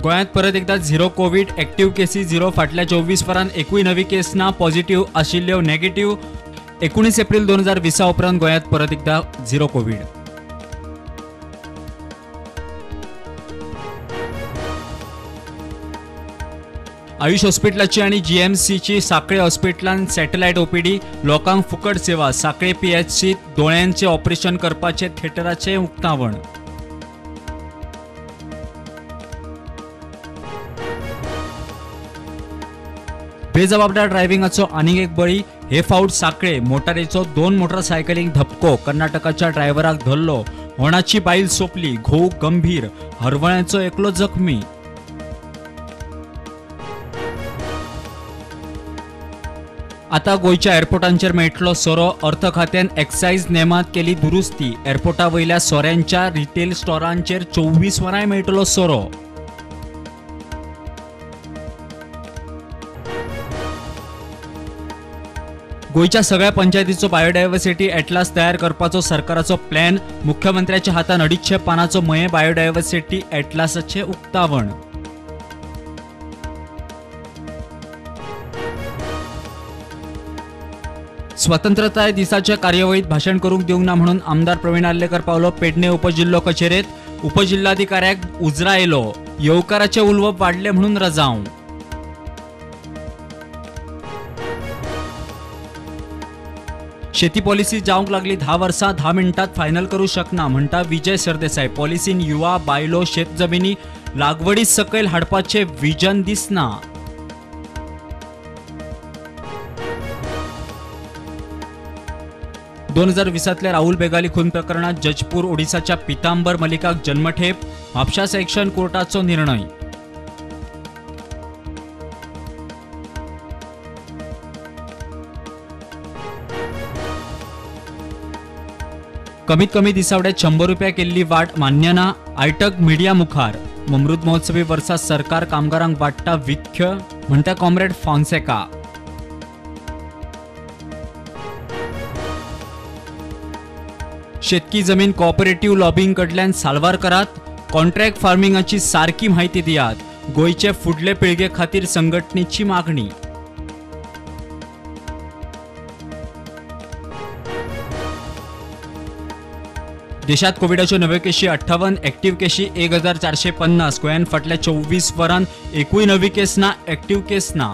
गोंयांत परत एकदा झिरो कोवीड, एक्टिव्ह केसी झिरो. फाटल्या 24 वरांत एकूय नवी केस ना, पॉझिटिव्ह आशिल्ल्यो नेगेटिव्ह. 19 एप्रिल 2020 उपरांत गोंयांत परत एकदा झिरो कोवीड. आयुष हॉस्पिटलाची आनी जीएमसीची साखळे हॉस्पिटलान सॅटेलायट ओपीडी, लोकांक फुकट सेवा. साखळे पीएचसीत दोळ्यांचे ऑपरेशन करपाचे थिएटराचें उक्तावण. बेजबाबदार ड्रायव्हिंगाचो आनीक एक बळी, हे फावट साखळे मोटारीचो 2 मोटरसायकलींक धपको. कर्नाटकाच्या ड्रायव्हराक धरलो. होणाची बायल सोंपली, घोव गंभीर, हरवळ्यांचो एकलो जखमी. आता गोंयच्या एअरपोर्टांचेर मेळटलो सोरो. अर्थ खात्यान एक्सायज नेमांत केली दुरुस्ती. एअरपोर्टा वयल्या सोऱ्यांच्या रिटेल स्टोरांचेर 24 वरांय मेळटलो सोरो. गोंयच्या सगळ्या पंचायतीचो बायोडायव्हर्सिटी एटलास तयार करपाचो सरकाराचो प्लॅन. मुख्यमंत्र्याच्या हातान 250 पानांचो मये बायोडायव्हर्सिटी एटलासाचें उक्तावण. स्वतंत्रताय दिसाच्या कार्यावळीत भाशण करूंक दिवंक ना म्हणून आमदार प्रवीण आर्लेकर पावलो पेडणे उपजिल्लो कचेरेत. उपजिल्लाधिकाऱ्याक उजरा येयलो. येवकाराचें उलोवप वाडलें म्हणून रजांव. शेती पॉलिसी जावंक लागली 10 वर्सां, 10 मिनटात फायनल करूं शकना म्हणटा विजय सरदेसाय. पॉलिसीन युवा, बायलो, शेत जमिनी लागवडी सकयल हाडपाचें विजन दिसना. दोन 2020 राहुल बेगाली खून प्रकरणात जजपूर ओडिसाच्या पितांबर मलिकाक जन्मठेप. म्हापशा सेक्शन कोर्टाचो निर्णय. कमीत कमी दिसावड्यात 100 रुपया केल्ली वाट मान्य ना. आयटक मिडिया मुखार. अमृत महोत्सवी वर्सा सरकार कामगारांक वाडटा विख्य म्हणटा कॉम्रेड फॉन्सेका. शेतकी जमीन कॉपरेटिव्ह लॉबिंग कडल्यान साल्वार करात. कॉन्ट्रॅक्ट फार्मिंगाची सारकी म्हायती दियात. गोंयचे फुडले पिळगे खातीर संघटनेची मागणी. देशात कोविडाच्यो नव्यो केशी 58, एक्टिव्ह केशी 1450. गोंयांत फाटल्या 24 वरांत एकूय नवी केस ना, एक्टिव्ह केस ना.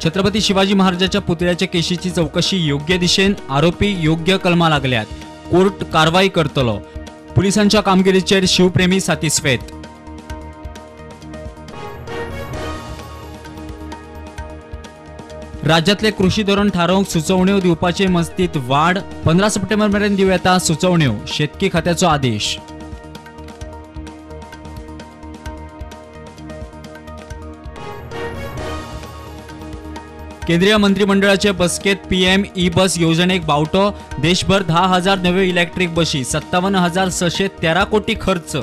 छत्रपती शिवाजी महाराजाच्या पुतळ्याच्या केशीची चौकशी योग्य दिशेन, आरोपी योग्य कलमा लागल्यात, कोर्ट कारवाई करतलो. पुलिसांच्या कामगिरीचेर शिवप्रेमी सातिस्फेत. राज्यातले कृषी धोरण थारोवंक सुचोवण्यो दिवपाचे मस्तीत वाड. 15 सप्टेंबर मेरेन दिवं येता सुचोवण्यो, शेतकी खात्याचो आदेश. केंद्रीय मंत्रिमंडळाचे बसकेत पीएम ई बस योजनेक बावटो. देशभर 10,000 नव्यो इलेक्ट्रीक बशी, 57,613 कोटी खर्च.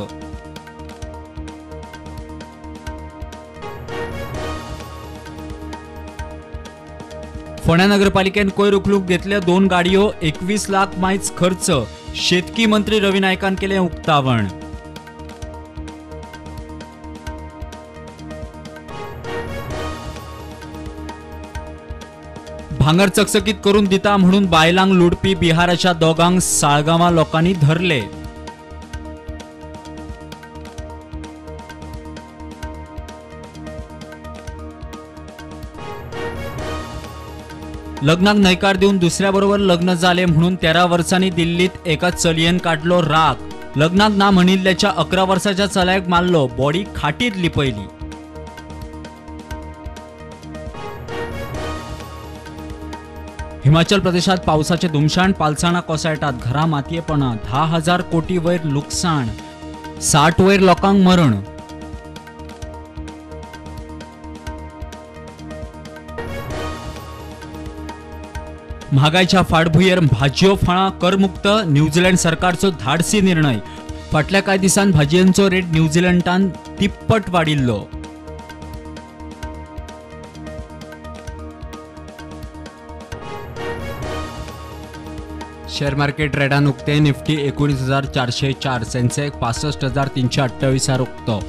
फोंड्या नगरपालिकेन कोयर उखलूंक घेतल्या 2 गाडयो, 21 लाख मायज खर्च. शेतकी मंत्री रवी नायकान केलें उक्तावण. भांगर चकचकीत करून दिता म्हणून बायलांक लुडपी बिहाराच्या दोगांक साळगांवा लोकांनी धरले. लग्नाक न्हयकार दिवन दुसऱ्या बरोबर लग्न जालें म्हणून 13 वर्सांनी दिल्लीत एका चलयेन काडलो राग. लग्नाक ना म्हणिल्ल्याच्या 11 वर्साच्या चल्याक मारलो, बॉडी खाटीत लिपयली. हिमाचल प्रदेशात पावसाचे धुमशाण, पालसाणां कोसळटात, घरां मातयेपणां, 10,000 कोटी वयर लुकसाण, 60 वयर लोकांक मरण. म्हागायच्या फाटभुंयेर भाजयो फळां करमुक्त, न्यूझीलंड सरकारचो धाडसी निर्णय. फाटल्या कांय दिसांत भाजयांचो रेट न्यूझीलंडान तिप्पट वाडिल्लो. शेअर मार्केट रेडान उक्ते. निफ्टी 19,404, सेन्सेक्स 65,328 उक्तो.